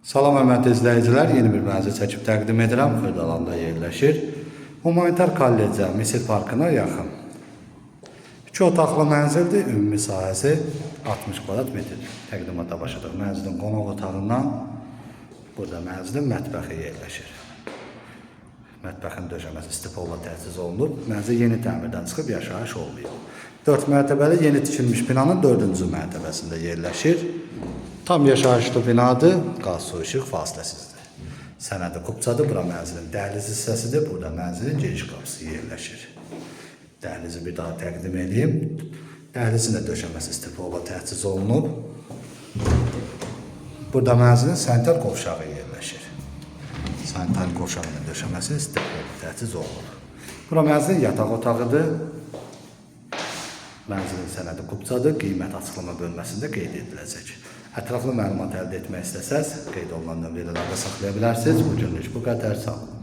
Salam hörmətli izləyicilər, yeni bir mənzil çəkib təqdim edirəm. Xırdalanda yerləşir. Humanitar kollecə, Misir parkına yaxın. İki otaqlı mənzildir. Ümumi sahəsi 60 kvadrat metrdir. Təqdimata başladıq. Mənzilin qonaq otağından burada mənzilin mətbəxi yerləşir. Mətbəxin döşəməsi istipolla təchiz olunub. Mənzil yeni təmirdən çıxıb yaşayış olmayıb. 4 mərtəbəli yeni tikilmiş binanın 4-cü mərtəbəsində yerləşir. Tam yaşayışlı binadır. Qaz, su, işıq fasiləsizdir. Sənədi kupçadır. Bura mənzilin dəhliz hissəsidir. Burada mənzilin giriş qapısı yerləşir. Dəhlizi bir daha təqdim edeyim. Dəhlizin də döşəməsi istipolla təchiz olunub. Burada mənzilin sanitar qovşağı yerləşir. Sanitar qovşağının döşəməsi istipolla təchiz olunub. Bura mənzilin yataq otağıdır. Mənzilin sənədi kupçadır, qiymət açıqlama bölməsində qeyd ediləcək. Ətraflı məlumat əldə etmək istəsəz, qeyd olunan nömrə ilə əlaqə saxlaya bilərsiniz. Bu günlük bu qədər. Sağ olun.